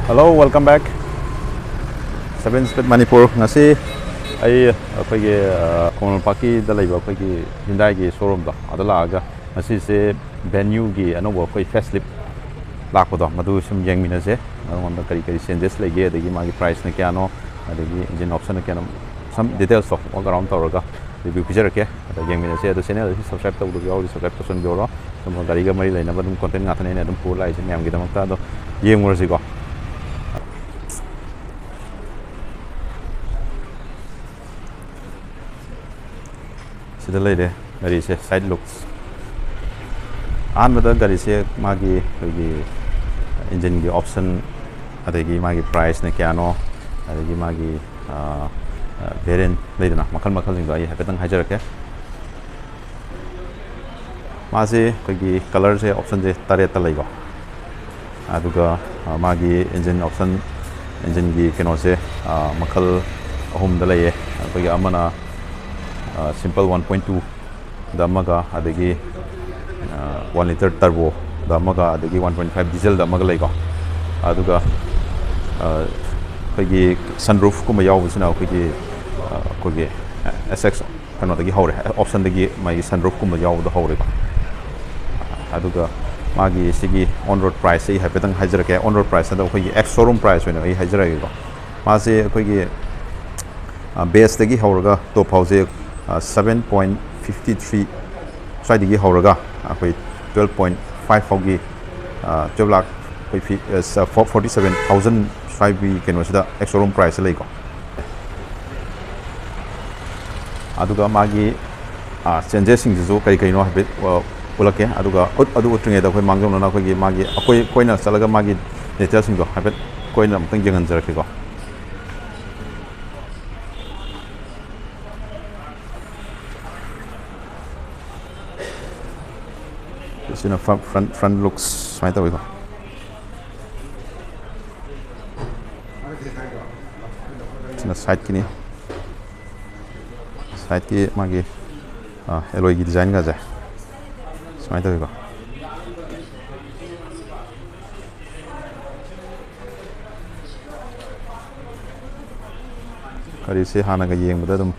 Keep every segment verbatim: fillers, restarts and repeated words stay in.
Hello, welcome back. Seven Speed Manipur. ꯉꯁꯤ ꯑꯩ ꯑꯩꯈꯣꯏꯒꯤ, ꯑ, ꯈꯣꯡꯖꯣꯝ ꯂꯝꯄꯥꯛꯀꯤꯗ ꯂꯩꯕ ꯑꯩꯈꯣꯏꯒꯤ Hyundaiꯒꯤ showroomꯗꯣ ꯑꯗ ꯂꯥꯛꯑꯒ ꯉꯁꯤꯁꯦ Venueꯒꯤ ꯑꯅꯧꯕ ꯑꯩꯈꯣꯏ facelift ꯂꯥꯛꯄꯗꯣ ꯃꯗꯨ ꯁꯨꯝ ꯌꯦꯡꯃꯤꯟꯅꯁꯦ꯫ ꯃꯉꯣꯟꯗ ꯀꯔꯤ ꯀꯔꯤ changes ꯂꯩꯒꯦ, ꯑꯗꯒꯤ ꯃꯥꯒꯤ priceꯅ ꯀꯌꯥꯅꯣ, ꯑꯗꯒꯤ engine optionꯅ ꯀꯌꯥꯅꯣ, some detailsꯇꯣ walk around ꯇꯧꯔꯒ review ꯄꯤꯖꯔꯛꯀꯦ꯫ ꯑꯗ ꯌꯦꯡꯃꯤꯟꯅꯁꯦ꯫ ꯑꯗꯣ channel ꯑꯁꯤ subscribe ꯇꯧꯗꯕ ꯌꯥꯎꯔꯗꯤ subscribe ꯇꯧꯁꯟꯕꯤꯍꯧꯔꯣ꯫ ꯁꯨꯝ ꯒꯥꯔꯤꯒ ꯃꯔꯤ ꯂꯩꯅꯕ ꯑꯗꯨꯝ content ꯉꯥꯛꯇꯅꯦ ꯑꯩꯅ ꯑꯗꯨꯝ ꯄꯨꯔ ꯂꯥꯛꯏꯁꯦ ꯃꯌꯥꯝꯒꯤꯗꯃꯛꯇ꯫ ꯑꯗꯣ ꯌꯦꯡꯉꯨꯔꯁꯤꯀꯣ꯫ ꯁꯤꯗ ꯂꯩꯔꯦ ꯒꯥꯔꯤꯁꯦ, side looks꯫ ꯑꯍꯥꯟꯕꯗ ꯒꯥꯔꯤꯁꯦ ꯃꯥꯒꯤ ꯑꯩꯈꯣꯏꯒꯤ engineꯒꯤ option, ꯑꯗꯒꯤ ꯃꯥꯒꯤ priceꯅ ꯀꯌꯥꯅꯣ, ꯑꯗꯒꯤ ꯃꯥꯒꯤ, ꯑ, ꯑ, variant ꯂꯩꯗꯅ, ꯃꯈꯜ ꯃꯈꯜꯁꯤꯡꯗꯣ ꯑꯩ ꯍꯥꯏꯐꯦꯠꯇꯪ ꯍꯥꯏꯖꯔꯛꯀꯦ꯫ ꯃꯥꯁꯦ ꯑꯩꯈꯣꯏꯒꯤ colourꯁꯦ optionꯁꯦ ꯇꯔꯦꯠꯇ ꯂꯩꯀꯣ꯫ ꯑꯗꯨꯒ, ꯑ, ꯃꯥꯒꯤ engine option, engineꯒꯤ ꯀꯩꯅꯣꯁꯦ, ꯑ, ꯃꯈꯜ ꯑꯍꯨꯝꯗ ꯂꯩꯌꯦ꯫ ꯑꯩꯈꯣꯏꯒꯤ ꯑꯃꯅ, ꯑ, simple one point twoꯗ ꯑꯃꯒ, ꯑꯗꯒꯤ, ꯑ, one litre turboꯗ ꯑꯃꯒ, ꯑꯗꯒꯤ one point five dieselꯗ ꯑꯃꯒ ꯂꯩꯀꯣ꯫ ꯑꯗꯨꯒ, ꯑ, ꯑꯩꯈꯣꯏꯒꯤ sunroofꯀꯨꯝꯕ ꯌꯥꯎꯕꯁꯤꯅ ꯑꯩꯈꯣꯏꯒꯤ, ꯑ, ꯑꯩꯈꯣꯏꯒꯤ S X ꯀꯩꯅꯣꯗꯒꯤ ꯍꯧꯔꯦ, optionꯗꯒꯤ ꯃꯥꯒꯤ sunroofꯀꯨꯝꯕ ꯌꯥꯎꯕꯗꯣ ꯍꯧꯔꯦꯀꯣ꯫ ꯑꯗꯨꯒ ꯃꯥꯒꯤ ꯁꯤꯒꯤ on road priceꯁꯦ ꯑꯩ ꯍꯥꯏꯐꯦꯠꯇꯪ ꯍꯥꯏꯖꯔꯛꯀꯦ꯫ On road price ꯍꯥꯏꯗꯣ ꯑꯩꯈꯣꯏꯒꯤ ex showroom price ꯑꯣꯏꯅ ꯑꯩ ꯍꯥꯏꯖꯔꯛꯑꯒꯦꯀꯣ꯫ ꯃꯥꯁꯦ ꯑꯩꯈꯣꯏꯒꯤ, ꯑ, baseꯇꯒꯤ ꯍꯧꯔꯒ top ꯐꯥꯎꯁꯦ, ꯑ, seven point fifty three ꯁ꯭ꯋꯥꯏꯗꯒꯤ ꯍꯧꯔꯒ ꯑꯩꯈꯣꯏ twelve point five ꯐꯥꯎꯒꯤ, ꯑ, twelve lakh ꯑꯩꯈꯣꯏ ꯐꯤ-, ꯑ, ꯁ-, forty seven thousand ꯁ꯭ꯋꯥꯏꯒꯤ ꯀꯩꯅꯣꯁꯤꯗ ex showroom priceꯇ ꯂꯩꯀꯣ꯫ ꯑꯗꯨꯒ ꯃꯥꯒꯤ, ꯑ, changesꯁꯤꯡꯁꯤꯁꯨ ꯀꯔꯤ ꯀꯔꯤꯅꯣ ꯍꯥꯏꯐꯦꯠ, ꯑ, ꯎꯠꯂꯛꯀꯦ꯫ ꯑꯗꯨꯒ ꯎꯠ-, ꯑꯗꯨ ꯎꯠꯇ꯭ꯔꯤꯉꯩꯗ ꯑꯩꯈꯣꯏ ꯃꯥꯡꯖꯧꯅꯅ ꯑꯩꯈꯣꯏꯒꯤ ꯃꯥꯒꯤ, ꯑꯩꯈꯣꯏ, ꯑꯩꯈꯣꯏꯅ ꯆꯠꯂꯒ ꯃꯥꯒꯤ detailꯁꯤꯡꯗꯣ ꯍꯥꯏꯐꯦꯠ ꯑꯩꯈꯣꯏꯅ ꯑꯃꯨꯛꯇꯪ ꯌꯦꯡꯍꯟꯖꯔꯛꯀꯦꯀꯣ꯫ ꯁꯤꯅ front, front, front looks ꯁꯨꯃꯥꯏꯅ ꯇꯧꯋꯤꯀꯣ꯫ ꯁꯤꯅ sideꯀꯤꯅꯤ꯫ Sideꯀꯤ ꯃꯥꯒꯤ, ꯑ, alloyꯒꯤ designꯒꯁꯦ ꯁꯨꯃꯥꯏꯅ ꯇꯧꯋꯤꯀꯣ꯫ ꯒꯥꯔꯤꯁꯦ ꯍꯥꯟꯅꯒ ꯌꯦꯡꯕꯗ ꯑꯗꯨꯝ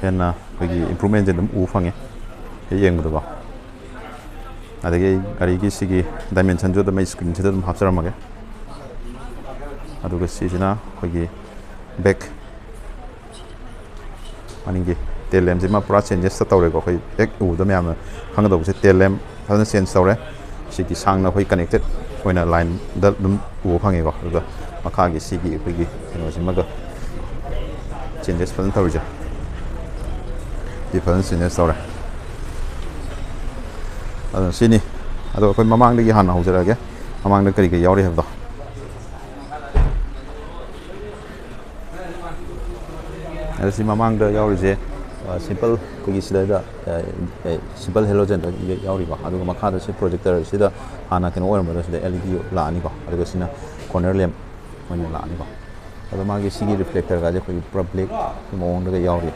ꯍꯦꯟꯅ ꯑꯩꯈꯣꯏꯒꯤ ꯏꯝꯄ꯭ꯔꯨꯚꯃꯦꯟꯁꯦ ꯑꯗꯨꯝ ꯎꯕ ꯐꯪꯉꯦ ꯍꯦꯛ ꯌꯦꯡꯕꯗꯀꯣ꯫ ꯑꯗꯒꯤ ꯑꯩ ꯒꯥꯔꯤꯒꯤ ꯁꯤꯒꯤ ꯗꯥꯏꯃꯦꯟꯁꯟꯁꯨ ꯑꯗꯨꯝ ꯑꯩ ꯁ꯭ꯀ꯭ꯔꯤꯟꯁꯤꯗ ꯑꯗꯨꯝ ꯍꯥꯞꯆꯔꯝꯃꯒꯦ꯫ ꯑꯗꯨꯒ ꯁꯤꯁꯤꯅ ꯑꯩꯈꯣꯏꯒꯤ ꯕꯦꯛ ꯃꯅꯤꯡꯒꯤ ꯇꯦꯜ ꯂꯦꯝꯁꯤꯃ ꯄꯨꯔꯥ ꯆꯦꯟꯖꯦꯁꯇ ꯇꯧꯔꯦꯀꯣ꯫ ꯑꯩꯈꯣꯏ ꯍꯦꯛ ꯎꯕꯗ ꯃꯌꯥꯝꯅ ꯈꯪꯒꯗꯧꯕꯁꯦ, ꯇꯦꯜ ꯂꯦꯝ ꯐꯖꯅ ꯆꯦꯟꯖ ꯇꯧꯔꯦ꯫ ꯁꯤꯒꯤ ꯁꯥꯡꯅ ꯑꯩꯈꯣꯏ ꯀꯅꯦꯛꯇꯦꯠ ꯑꯣꯏꯅ ꯂꯥꯏꯟꯗ ꯑꯗꯨꯝ ꯎꯕ ꯐꯪꯉꯦꯀꯣ꯫ ꯑꯗꯨꯒ ꯃꯈꯥꯒꯤ ꯁꯤꯒꯤ ꯑꯩꯈꯣꯏꯒꯤ ꯀꯩꯅꯣꯁꯤꯃꯒ ꯆꯦꯟꯖꯦꯁ ꯐꯖꯅ ꯇꯧꯔꯤꯁꯦ, ꯁꯤ ꯐꯖꯅ ꯆꯦꯟꯖꯦꯁ ꯇꯧꯔꯦ꯫ ꯑꯗꯨꯅ ꯁꯤꯅꯤ꯫ ꯑꯗꯣ ꯑꯩꯈꯣꯏ ꯃꯃꯥꯡꯗꯒꯤ ꯍꯥꯟꯅ ꯍꯧꯖꯔꯛꯑꯒꯦ, ꯃꯃꯥꯡꯗ ꯀꯔꯤ ꯀꯔꯤ ꯌꯥꯎꯔꯤ ꯍꯥꯏꯕꯗꯣ꯫ ꯑꯗ ꯁꯤ ꯃꯃꯥꯡꯗ ꯌꯥꯎꯔꯤꯁꯦ, ꯑ, ꯁꯤꯝꯄꯜ ꯑꯩꯈꯣꯏꯒꯤ ꯁꯤꯗꯩꯗ, ꯑ, ꯑ, ꯁꯤꯝꯄꯜ ꯍꯦꯂꯣꯖꯦꯟꯗ ꯌꯥꯎꯔꯤꯀꯣ꯫ ꯑꯗꯨꯒ ꯃꯈꯥꯗ ꯁꯤ ꯄ꯭ꯔꯣꯖꯦꯛꯇꯔꯁꯤꯗ ꯍꯥꯟꯅ ꯀꯩꯅꯣ ꯑꯣꯏꯔꯝꯕꯗꯣ ꯁꯤꯗ ꯑꯦꯜ ꯏ ꯗꯤ ꯂꯥꯛꯑꯅꯤꯀꯣ꯫ ꯑꯗꯨꯒ ꯁꯤꯅ ꯀꯣꯔꯅꯔ ꯂꯦꯝ ꯑꯣꯏꯅ ꯂꯥꯛꯑꯅꯤꯀꯣ꯫ ꯑꯗꯣ ꯃꯥꯒꯤ ꯁꯤꯒꯤ ꯔꯤꯐ꯭ꯂꯦꯛꯇꯔꯒꯁꯦ ꯑꯩꯈꯣꯏꯒꯤ ꯄꯨꯔꯥ ꯕ꯭ꯂꯦꯛꯀꯤ ꯃꯑꯣꯡꯗꯒ ꯌꯥꯎꯔꯤ,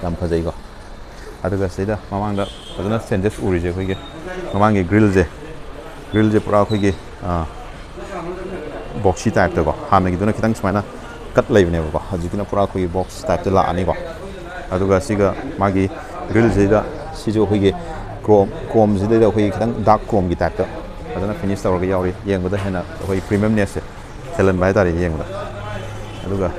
ꯌꯥꯝ ꯐꯖꯩꯀꯣ꯫ ꯑꯗꯨꯒ ꯁꯤꯗ ꯃꯃꯥꯡꯗ ꯐꯖꯅ ꯆꯦꯟꯖꯦꯁ ꯎꯔꯤꯁꯦ ꯑꯩꯈꯣꯏꯒꯤ ꯃꯃꯥꯡꯒꯤ ꯒ꯭ꯔꯤꯜꯁꯦ, ꯒ꯭ꯔꯤꯜꯁꯦ ꯄꯨꯔꯥ ꯑꯩꯈꯣꯏꯒꯤ, ꯑ, ꯕꯣꯛꯁꯤ ꯇꯥꯏꯞꯇꯀꯣ꯫ ꯍꯥꯟꯅꯒꯤꯗꯨꯅ ꯈꯤꯇꯪ ꯁꯨꯃꯥꯏꯅ ꯀꯠ ꯂꯩꯕꯅꯦꯕꯀꯣ, ꯍꯧꯖꯤꯛꯀꯤꯅ ꯄꯨꯔꯥ ꯑꯩꯈꯣꯏꯒꯤ ꯕꯣꯛꯁ ꯇꯥꯏꯞꯇ ꯂꯥꯛꯑꯅꯤꯀꯣ꯫ ꯑꯗꯨꯒ ꯁꯤꯒ ꯃꯥꯒꯤ ꯒ꯭ꯔꯤꯜꯁꯤꯗ ꯁꯤꯁꯨ ꯑꯩꯈꯣꯏꯒꯤ ꯀ꯭ꯔꯣꯝ, ꯀ꯭ꯔꯣꯝꯁꯤꯗꯩꯗ ꯑꯩꯈꯣꯏꯒꯤ ꯈꯤꯇꯪ ꯗꯥꯔꯛ ꯀ꯭ꯔꯣꯝꯒꯤ ꯇꯥꯏꯞꯇ ꯐꯖꯅ ꯐꯤꯅꯤꯁ ꯇꯧꯔꯒ ꯌꯥꯎꯔꯤ, ꯌꯦꯡꯕꯗ ꯍꯦꯟꯅ ꯑꯩꯈꯣꯏ ꯄ꯭ꯔꯤꯃꯤꯌꯝꯅꯦꯁꯁꯦ ꯍꯦꯜꯍꯟꯕ ꯍꯥꯏꯇꯥꯔꯦ ꯌꯦꯡꯕꯗ꯫ ꯑꯗꯨꯒ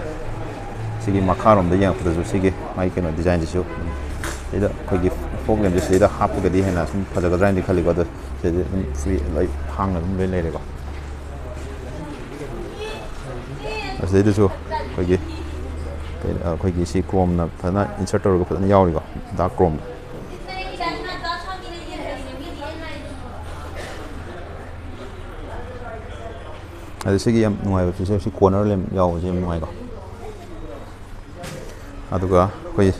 ꯁꯤꯒꯤ ꯃꯈꯥꯔꯣꯝꯗ ꯌꯦꯡꯉꯛꯄꯗꯁꯨ ꯁꯤꯒꯤ ꯃꯥꯒꯤ ꯀꯩꯅꯣ ꯗꯤꯖꯥꯏꯟꯁꯤꯁꯨ ꯁꯤꯗ ꯑꯩꯈꯣꯏꯒꯤ ꯐꯣꯛ ꯂꯦꯝꯁꯦ ꯁꯤꯗ ꯍꯥꯞꯄꯒꯗꯤ ꯍꯦꯟꯅ ꯁꯨꯝ ꯐꯖꯒꯗ꯭ꯔꯥ ꯍꯥꯏꯅꯗꯤ ꯈꯜꯂꯤꯀꯣ꯫ ꯑꯗꯣ ꯁꯤꯗꯤ ꯑꯗꯨꯝ ꯐ꯭ꯔꯤ ꯂꯣꯏ ꯍꯥꯡꯅ ꯑꯗꯨꯝ ꯂꯣꯏ ꯂꯩꯔꯦꯀꯣ꯫ ꯑꯁꯤꯗꯩꯗꯁꯨ ꯑꯩꯈꯣꯏꯒꯤ ꯀꯩ-, ꯑꯩꯈꯣꯏꯒꯤ ꯁꯤ ꯀ꯭ꯔꯣꯝꯅ ꯐꯖꯅ ꯏꯟꯁꯔꯠ ꯇꯧꯔꯒ ꯐꯖꯅ ꯌꯥꯎꯔꯤꯀꯣ, ꯗꯥꯔꯛ ꯀ꯭ꯔꯣꯝꯗ꯫ ꯑꯗ ꯁꯤꯒꯤ ꯌꯥꯝ ꯅꯨꯡꯉꯥꯏꯕ ꯐꯤꯆꯔꯁꯤ ꯀꯣꯔꯅꯔ ꯂꯦꯝ ꯌꯥꯎꯕꯁꯦ ꯌꯥꯝ ꯅꯨꯡꯉꯥꯏꯀꯣ꯫ ꯑꯗꯨꯒ ꯑꯩꯈꯣꯏ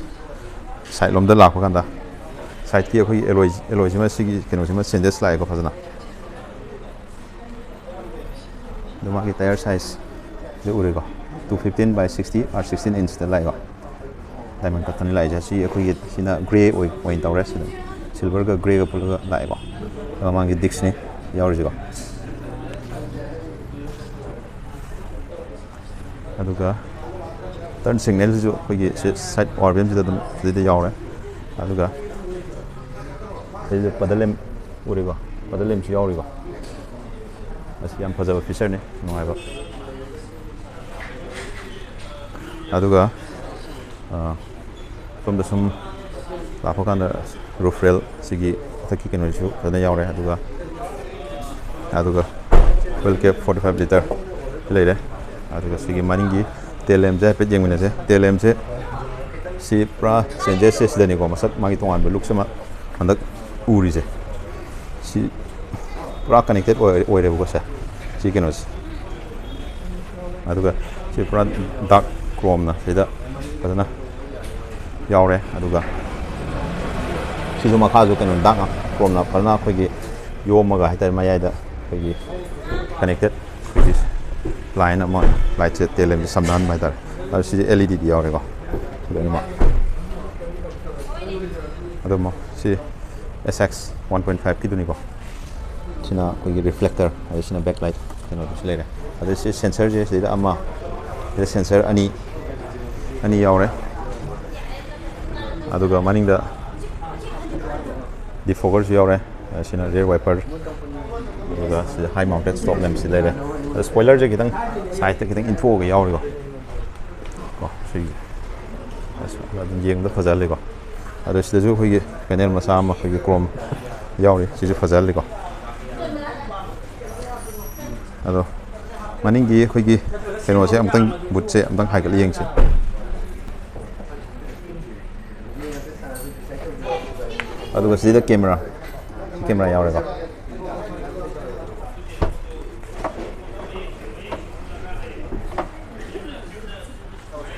ꯁꯥꯏꯠ ꯂꯣꯝꯗ ꯂꯥꯛꯄ ꯀꯥꯟꯗ ꯁꯥꯏꯠꯀꯤ ꯑꯩꯈꯣꯏꯒꯤ ꯑꯦꯂꯣꯏ, ꯑꯦꯂꯣꯏꯁꯤꯃ ꯁꯤꯒꯤ ꯀꯩꯅꯣꯁꯤꯃ ꯆꯦꯟꯖꯦꯁ ꯂꯥꯛꯑꯦꯀꯣ ꯐꯖꯅ꯫ ꯑꯗꯨ ꯃꯥꯒꯤ ꯇꯥꯌꯔ ꯁꯥꯏꯖꯁꯦ ꯎꯔꯦꯀꯣ, two fifteen by sixty R sixteen inch ꯇ ꯂꯥꯛꯑꯦꯀꯣ꯫ ꯗꯥꯏꯃꯟ ꯀꯠꯇꯅꯤ ꯂꯥꯛꯏꯁꯦ꯫ ꯁꯤ ꯑꯩꯈꯣꯏꯒꯤ ꯁꯤꯅ ꯒ꯭ꯔꯦ ꯑꯣꯏ, ꯑꯣꯏꯅ ꯇꯧꯔꯦ꯫ ꯁꯤꯗ ꯁꯤꯜꯚꯔꯒ ꯒ꯭ꯔꯦꯒ ꯄꯨꯜꯂꯒ ꯂꯥꯛꯑꯦꯀꯣ꯫ ꯃꯃꯥꯡꯒꯤ ꯗꯤꯛꯁꯅꯤ ꯌꯥꯎꯔꯤꯁꯤꯀꯣ꯫ ꯑꯗꯨꯒ Turn signalꯁꯤꯁꯨ ꯑꯩꯈꯣꯏꯒꯤ ꯁꯤ side power beamꯁꯤꯗ ꯑꯗꯨꯝ ꯁꯤꯗꯩꯗ ꯌꯥꯎꯔꯦ꯫ ꯑꯗꯨꯒ ꯁꯤꯗ paddle lamp ꯎꯔꯤꯀꯣ, paddle lampꯁꯨ ꯌꯥꯎꯔꯤꯀꯣ꯫ ꯑꯁꯤ ꯌꯥꯝ ꯐꯖꯕ featureꯅꯤ, ꯅꯨꯡꯉꯥꯏꯕ꯫ ꯑꯗꯨꯒ ꯑ, ꯁꯣꯝꯗ ꯁꯨꯝ ꯂꯥꯛꯄ ꯀꯥꯟꯗ roof rail ꯁꯤꯒꯤ ꯃꯊꯛꯀꯤ ꯀꯩꯅꯣꯁꯤꯁꯨ ꯐꯖꯅ ꯌꯥꯎꯔꯦ꯫ ꯑꯗꯨꯒ ꯑꯗꯨꯒ fuel cap forty five litre ꯂꯩꯔꯦ꯫ ꯑꯗꯨꯒ ꯁꯤꯒꯤ ꯃꯅꯤꯡꯒꯤ tail lampꯁꯦ ꯍꯥꯏꯐꯦꯠ ꯌꯦꯡꯃꯤꯟꯅꯁꯦ꯫ Tail lampꯁꯦ ꯁꯤ ꯄꯨꯔꯥ changesꯁꯦ ꯁꯤꯗꯅꯤꯀꯣ, ꯃꯁꯛ ꯃꯥꯒꯤ ꯇꯣꯉꯥꯟꯕ looks ꯑꯃ ꯍꯟꯗꯛ ꯎꯔꯤꯁꯦ꯫ ꯁꯤ ꯄꯨꯔꯥ connected ꯑꯣꯏ-, ꯑꯣꯏꯔꯦꯕꯀꯣ ꯁꯦ, ꯁꯤ ꯀꯩꯅꯣꯁꯦ꯫ ꯑꯗꯨꯒ ꯁꯤ ꯄꯨꯔꯥ dark chromeꯅ ꯁꯤꯗ ꯐꯖꯅ ꯌꯥꯎꯔꯦ꯫ ꯑꯗꯨꯒ ꯁꯤꯁꯨ ꯃꯈꯥꯁꯨ ꯀꯩꯅꯣ dark chromeꯅ ꯐꯖꯅ ꯑꯩꯈꯣꯏꯒꯤ ꯌꯣꯝꯃꯒ ꯍꯥꯏꯇꯥꯔꯦ, ꯃꯌꯥꯏꯗ ꯑꯩꯈꯣꯏꯒꯤ connected ꯑꯩꯈꯣꯏꯒꯤ line ꯑꯃ, lightꯁꯦ, tail lampꯁꯦ ꯁꯝꯅꯍꯟꯕ ꯍꯥꯏꯇꯥꯔꯦ꯫ ꯑꯗꯨ ꯁꯤꯗꯤ L E D ꯗꯤ ꯌꯥꯎꯔꯦꯀꯣ, ꯁꯤꯗ ꯑꯅꯤꯃꯛ꯫ ꯑꯗꯨꯃꯛ ꯁꯤ S X one point fiveꯀꯤꯗꯨꯅꯤꯀꯣ꯫ ꯁꯤꯅ ꯑꯩꯈꯣꯏꯒꯤ reflector, ꯑꯗꯩ ꯁꯤꯅ backlight ꯀꯩꯅꯣꯗꯨꯁꯨ ꯂꯩꯔꯦ꯫ ꯑꯗꯩ ꯁꯤ sensorꯁꯦ ꯁꯤꯗ ꯑꯃ, ꯁꯤꯗ sensor ꯑꯅꯤ, ꯑꯅꯤ ꯌꯥꯎꯔꯦ꯫ ꯑꯗꯨꯒ ꯃꯅꯤꯡꯗ defoggerꯁꯨ ꯌꯥꯎꯔꯦ꯫ ꯁꯤꯅ rear wiper꯫ ꯑꯗꯨꯒ ꯁꯤꯗ high mounted stop lampꯁꯤ ꯂꯩꯔꯦ꯫ ꯑꯗ spoilerꯁꯦ ꯈꯤꯇꯪ sideꯇ ꯈꯤꯇꯪ ꯏꯟꯊꯣꯛꯑꯒ ꯌꯥꯎꯔꯤꯀꯣ꯫ ꯀꯣ, ꯁꯤꯒꯤ ꯑꯁ, ꯑꯗꯨꯝ ꯌꯦꯡꯕꯗ ꯐꯖꯍꯜꯂꯤꯀꯣ꯫ ꯑꯗꯣ ꯁꯤꯗꯁꯨ ꯑꯩꯈꯣꯏꯒꯤ panel ꯃꯆꯥ ꯑꯃ ꯑꯩꯈꯣꯏꯒꯤ chrome ꯌꯥꯎꯔꯤ, ꯁꯤꯁꯨ ꯐꯖꯍꯜꯂꯤꯀꯣ꯫ ꯑꯗꯣ ꯃꯅꯤꯡꯒꯤ ꯑꯩꯈꯣꯏꯒꯤ ꯀꯩꯅꯣꯁꯦ ꯑꯝꯇꯪ, bootꯁꯦ ꯑꯝꯇꯪ ꯍꯥꯏꯒꯠꯂ ꯌꯦꯡꯁꯤ꯫ ꯑꯗꯨꯒ ꯁꯤꯗ camera, camera ꯌꯥꯎꯔꯦꯀꯣ꯫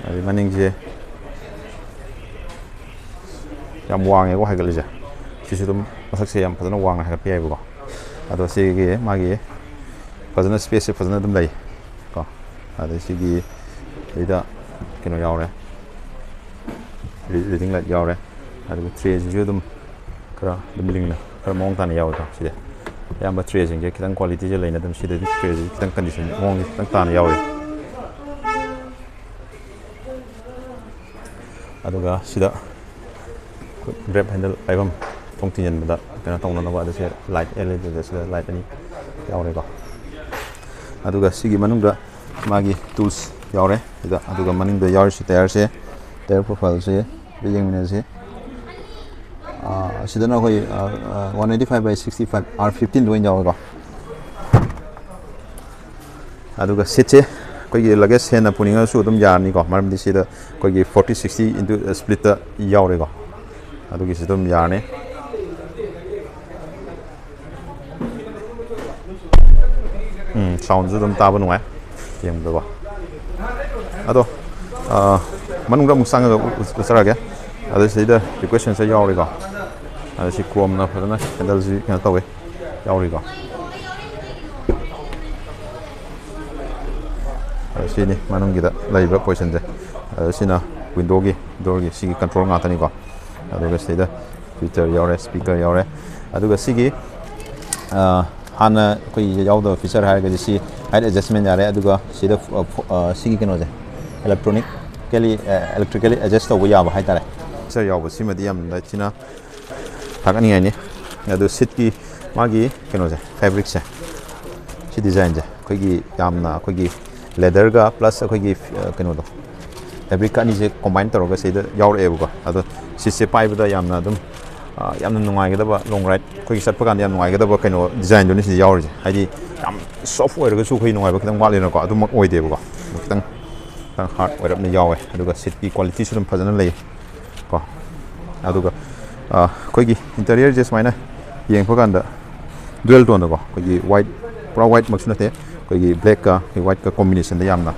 ꯑꯗꯩ ꯃꯅꯤꯡꯁꯦ ꯌꯥꯝ ꯋꯥꯡꯉꯦꯀꯣ ꯍꯥꯏꯒꯠꯂꯤꯁꯦ꯫ ꯁꯤꯁꯨ ꯑꯗꯨꯝ ꯃꯊꯛꯁꯦ ꯌꯥꯝ ꯐꯖꯅ ꯋꯥꯡꯅ ꯍꯥꯏꯒꯠꯄ ꯌꯥꯏꯕꯀꯣ꯫ ꯑꯗꯣ ꯁꯤꯒꯤ ꯃꯥꯒꯤ ꯐꯖꯅ spaceꯁꯦ ꯐꯖꯅ ꯑꯗꯨꯝ ꯂꯩ ꯀꯣ꯫ ꯑꯗꯩ ꯁꯤꯒꯤ ꯁꯤꯗ ꯀꯩꯅꯣ ꯌꯥꯎꯔꯦ, reading light ꯌꯥꯎꯔꯦ꯫ ꯑꯗꯨꯒ trayꯁꯤꯁꯨ ꯑꯗꯨꯝ ꯈꯔ ꯑꯗꯨꯝ ꯂꯤꯡꯅ, ꯈꯔ ꯃꯑꯣꯡ ꯇꯥꯅ ꯌꯥꯎꯋꯦꯀꯣ꯫ ꯁꯤꯗ ꯑꯌꯥꯝꯕ trayꯁꯤꯡꯁꯦ ꯈꯤꯇꯪ qualityꯁꯦ ꯂꯩꯅ ꯑꯗꯨꯝ ꯁꯤꯗꯗꯤ trayꯁꯤ ꯈꯤꯇꯪ condition ꯃꯑꯣꯡꯁꯦ ꯈꯤꯇꯪ ꯇꯥꯅ ꯌꯥꯎꯋꯦ꯫ ꯑꯗꯨꯒ ꯁꯤꯗ ꯒ꯭ꯔꯦꯞ ꯍꯦꯟꯗꯜ ꯄꯥꯏꯐꯝ, ꯊꯣꯡ ꯊꯤꯡꯖꯤꯟꯕꯗ ꯀꯩꯅꯣ ꯇꯧꯅꯅꯕ ꯑꯗꯨꯁꯦ ꯂꯥꯏꯠ ꯑꯦꯜ ꯏ ꯗꯤꯗ ꯁꯤꯗ ꯂꯥꯏꯠ ꯑꯅꯤ ꯌꯥꯎꯔꯦꯀꯣ꯫ ꯑꯗꯨꯒ ꯁꯤꯒꯤ ꯃꯅꯨꯡꯗ ꯃꯥꯒꯤ ꯇꯨꯜꯁ ꯌꯥꯎꯔꯦ ꯁꯤꯗ꯫ ꯑꯗꯨꯒ ꯃꯅꯤꯡꯗ ꯌꯥꯎꯔꯤꯁꯤ ꯇꯥꯌꯔꯁꯦ, ꯇꯥꯌꯔ ꯄ꯭ꯔꯣꯐꯥꯏꯜꯁꯦ ꯌꯦꯡꯃꯤꯟꯅꯁꯤ꯫ ꯑꯁꯤꯗꯅ ꯑꯩꯈꯣꯏ one eighty five by sixty five R fifteen ꯂꯣꯏꯅ ꯌꯥꯎꯋꯦꯀꯣ꯫ ꯑꯗꯨꯒ ꯁꯤꯠꯁꯦ ꯑꯩꯈꯣꯏꯒꯤ ꯂꯒꯦꯖ ꯍꯦꯟꯅ ꯄꯨꯅꯤꯡꯉꯁꯨ ꯑꯗꯨꯝ ꯌꯥꯔꯅꯤꯀꯣ, ꯃꯔꯝꯗꯤ ꯁꯤꯗ ꯑꯩꯈꯣꯏꯒꯤ ꯐꯣꯔꯇꯤ ꯁꯤꯛꯁꯇꯤ ꯏꯟꯇꯨ ꯁ꯭ꯄ꯭ꯂꯤꯠꯇ ꯌꯥꯎꯔꯦꯀꯣ꯫ ꯑꯗꯨꯒꯤꯁꯨ ꯑꯗꯨꯝ ꯌꯥꯔꯅꯤ꯫ ꯎꯝ, ꯁꯥꯎꯟꯁꯨ ꯑꯗꯨꯝ ꯇꯥꯕ ꯅꯨꯡꯉꯥꯏ ꯌꯦꯡꯕꯗꯀꯣ꯫ ꯑꯗꯣ ꯃꯅꯨꯡꯗ ꯑꯃꯨꯛ ꯆꯪꯉꯒ ꯎꯠꯆꯔꯛꯑꯒꯦ꯫ ꯑꯗꯣ ꯁꯤꯗꯩꯗ ꯔꯤꯀ꯭ꯋꯦꯁ ꯁꯦꯟꯁꯔ ꯌꯥꯎꯔꯤꯀꯣ꯫ ꯑꯗꯣ ꯁꯤ ꯀ꯭ꯔꯣꯝꯅ ꯐꯖꯅ ꯍꯦꯟꯗꯜꯁꯤ ꯀꯩꯅꯣ ꯇꯧꯋꯦ, ꯌꯥꯎꯔꯤꯀꯣ꯫ ꯑꯗꯣ ꯁꯤꯅꯤ ꯃꯅꯨꯡꯒꯤꯗ ꯂꯩꯔꯤꯕ ꯄꯣꯖꯤꯁꯟꯁꯦ꯫ ꯑꯗꯣ ꯁꯤꯅ ꯋꯤꯟꯗꯣꯒꯤ ꯗꯣꯔꯒꯤ ꯁꯤꯒꯤ ꯀꯟꯇ꯭ꯔꯣꯜ ꯉꯥꯛꯇꯅꯤꯀꯣ꯫ ꯑꯗꯨꯒ ꯁꯤꯗ ꯇ꯭ꯋꯤꯇꯔ ꯌꯥꯎꯔꯦ, ꯁ꯭ꯄꯤꯀꯔ ꯌꯥꯎꯔꯦ꯫ ꯑꯗꯨꯒ ꯁꯤꯒꯤ ꯍꯥꯟꯅ ꯑꯩꯈꯣꯏꯒꯤ ꯌꯥꯎꯗꯕ ꯐꯤꯆꯔ ꯍꯥꯏꯔꯒꯗꯤ ꯁꯤ ꯍꯥꯏꯠ ꯑꯦꯗꯖꯁꯃꯦꯟ ꯌꯥꯔꯦ꯫ ꯑꯗꯨꯒ ꯁꯤꯗ ꯁꯤꯒꯤ ꯀꯩꯅꯣꯁꯦ, ꯏꯂꯦꯛꯇ꯭ꯔꯣꯅꯤꯛꯀꯦꯂꯤ ꯏꯂꯦꯛꯇ꯭ꯔꯤꯀꯦꯂꯤ ꯑꯦꯗꯖꯁ ꯇꯧꯕ ꯌꯥꯕ ꯍꯥꯏꯇꯥꯔꯦ꯫ ꯐꯤꯆꯔ ꯌꯥꯎꯕ ꯁꯤꯃꯗꯤ ꯌꯥꯝꯅ ꯊꯤꯅ ꯊꯥꯒꯠꯅꯤꯡꯉꯥꯏꯅꯤ꯫ ꯑꯗꯨ ꯁꯤꯠꯀꯤ ꯃꯥꯒꯤ ꯀꯩꯅꯣꯁꯦ, ꯐꯦꯕ꯭ꯔꯤꯛꯁꯦ, ꯁꯤ ꯗꯤꯖꯥꯏꯟꯁꯦ ꯑꯩꯈꯣꯏꯒꯤ ꯌꯥꯝꯅ ꯑꯩꯈꯣꯏꯒꯤ ꯂꯦꯗꯔꯒ ꯄ꯭ꯂꯁ ꯑꯩꯈꯣꯏꯒꯤ ꯀꯩꯅꯣꯗꯣ, ꯐꯦꯕ꯭ꯔꯤꯛꯀ ꯑꯅꯤꯁꯦ ꯀꯣꯝꯕꯥꯏꯟ ꯇꯧꯔꯒ ꯁꯤꯗ ꯌꯥꯎꯔꯛꯑꯦꯕꯀꯣ꯫ ꯑꯗꯣ ꯁꯤꯠꯁꯦ ꯄꯥꯏꯕꯗ ꯌꯥꯝꯅ ꯑꯗꯨꯝ ꯌꯥꯝꯅ ꯅꯨꯡꯉꯥꯏꯒꯗꯕ, ꯂꯣꯡ ꯔꯥꯏꯗ ꯑꯩꯈꯣꯏꯒꯤ ꯆꯠꯄ ꯀꯥꯟꯗ ꯌꯥꯝ ꯅꯨꯡꯉꯥꯏꯒꯗꯕ ꯀꯩꯅꯣ ꯗꯤꯖꯥꯏꯟꯗꯨꯅꯤ ꯁꯤꯗ ꯌꯥꯎꯔꯤꯁꯦ꯫ ꯍꯥꯏꯗꯤ ꯌꯥꯝ ꯁꯣꯐ ꯑꯣꯏꯔꯒꯁꯨ ꯑꯩꯈꯣꯏ ꯅꯨꯡꯉꯥꯏꯕ ꯈꯤꯇꯪ ꯋꯥꯠꯂꯤꯅꯀꯣ, ꯑꯗꯨꯃꯛ ꯑꯣꯏꯗꯦꯕꯀꯣ꯫ ꯈꯤꯇꯪ ꯈꯤꯇꯪ ꯍꯥꯔꯗ ꯑꯣꯏꯔꯞꯅ ꯌꯥꯎꯋꯦ꯫ ꯑꯗꯨꯒ ꯁꯤꯠꯀꯤ ꯀ꯭ꯋꯥꯂꯤꯇꯤꯁꯨ ꯑꯗꯨꯝ ꯐꯖꯅ ꯂꯩ ꯀꯣ꯫ ꯑꯗꯨꯒ ꯑꯩꯈꯣꯏꯒꯤ ꯏꯟꯇꯔꯤꯌꯔꯁꯦ ꯁꯨꯃꯥꯏꯅ ꯌꯦꯡꯕ ꯀꯥꯟꯗ ꯗ꯭ꯌꯨꯑꯦꯜ ꯇꯣꯟꯗꯀꯣ, ꯑꯩꯈꯣꯏꯒꯤ ꯋꯥꯏꯠ, ꯄꯨꯔꯥ ꯋꯥꯏꯠꯃꯛꯁꯨ ꯅꯠꯇꯦ, ꯑꯩꯈꯣꯏꯒꯤ ꯕ꯭ꯂꯦꯛꯀ ꯑꯩꯈꯣꯏ ꯋꯥꯏꯠꯀ ꯀꯣꯝꯕꯤꯅꯦꯁꯟꯗ ꯌꯥꯝꯅ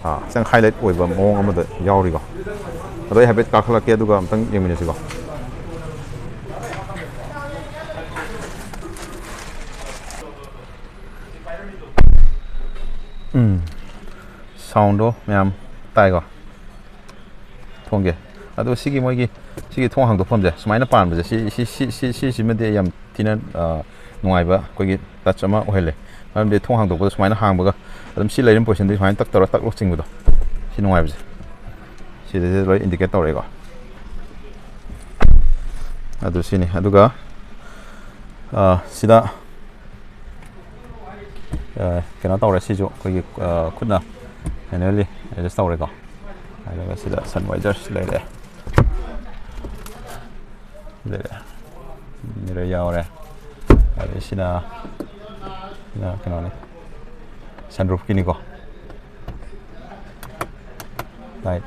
ꯈꯤꯇꯪ ꯍꯥꯏꯂꯥꯏꯠ ꯑꯣꯏꯕ ꯃꯑꯣꯡ ꯑꯃꯗ ꯌꯥꯎꯔꯤꯀꯣ꯫ ꯑꯗꯣ ꯑꯩ ꯍꯥꯏꯐꯦꯠ ꯀꯥꯈꯠꯂꯛꯀꯦ, ꯑꯗꯨꯒ ꯑꯝꯇꯪ ꯌꯦꯡꯃꯤꯟꯅꯁꯤꯀꯣ꯫ ꯎꯝ, ꯁꯥꯎꯟꯗꯣ ꯃꯌꯥꯝ ꯇꯥꯏꯀꯣ꯫ ꯊꯣꯡꯒꯦ꯫ ꯑꯗꯣ ꯁꯤꯒꯤ ꯃꯣꯏꯒꯤ ꯁꯤꯒꯤ ꯊꯣꯡ ꯍꯥꯡꯗꯣꯛꯐꯝꯁꯦ ꯁꯨꯃꯥꯏꯅ ꯄꯥꯟꯕꯁꯦ, ꯁꯤ, ꯁꯤ, ꯁꯤ, ꯁꯤ, ꯁꯤꯁꯤꯃꯗꯤ ꯑꯩ ꯌꯥꯝ ꯊꯤꯅ, ꯑ, ꯅꯨꯡꯉꯥꯏꯕ ꯑꯩꯈꯣꯏꯒꯤ ꯇꯆ ꯑꯃ ꯑꯣꯏꯍꯜꯂꯦ꯫ ꯃꯔꯝꯗꯤ ꯊꯣꯡ ꯍꯥꯡꯗꯣꯛꯄꯗ ꯁꯨꯃꯥꯏꯅ ꯍꯥꯡꯕꯒ ꯑꯗꯨꯝ ꯁꯤ ꯂꯩꯔꯤꯕ ꯄꯣꯖꯤꯁꯟꯗꯤ ꯁꯨꯃꯥꯏꯅ ꯇꯛ ꯇꯧꯔ ꯇꯛ ꯂꯧ ꯆꯤꯡꯕꯗꯣ, ꯁꯤ ꯅꯨꯡꯉꯥꯏꯕꯁꯦ꯫ ꯁꯤ ꯁꯤꯗꯩꯁꯤꯗ ꯂꯣꯏ ꯏꯟꯗꯤꯀꯦꯠ ꯇꯧꯔꯛꯑꯦꯀꯣ꯫ ꯑꯗꯨ ꯁꯤꯅꯤ꯫ ꯑꯗꯨꯒ ꯑ, ꯁꯤꯗ ꯑ, ꯀꯩꯅꯣ ꯇꯧꯔꯦ꯫ ꯁꯤꯁꯨ ꯑꯩꯈꯣꯏꯒꯤ ꯑ, ꯈꯨꯠꯅ ꯃꯦꯅꯨꯋꯦꯜꯂꯤ ꯑꯦꯗꯖꯁ ꯇꯧꯔꯦꯀꯣ꯫ ꯑꯗꯨꯒ ꯁꯤꯗ ꯁꯟ ꯋꯥꯏꯖꯔꯁ ꯂꯩꯔꯦ꯫ ꯂꯩꯔꯦ꯫ ꯃꯤꯔꯔ ꯌꯥꯎꯔꯦ꯫ ꯑꯗꯩ ꯁꯤꯅ ꯁꯤꯅ ꯀꯩꯅꯣꯅꯤ, ꯁꯟꯔꯨꯐꯀꯤꯅꯤꯀꯣ꯫ ꯂꯥꯏꯠ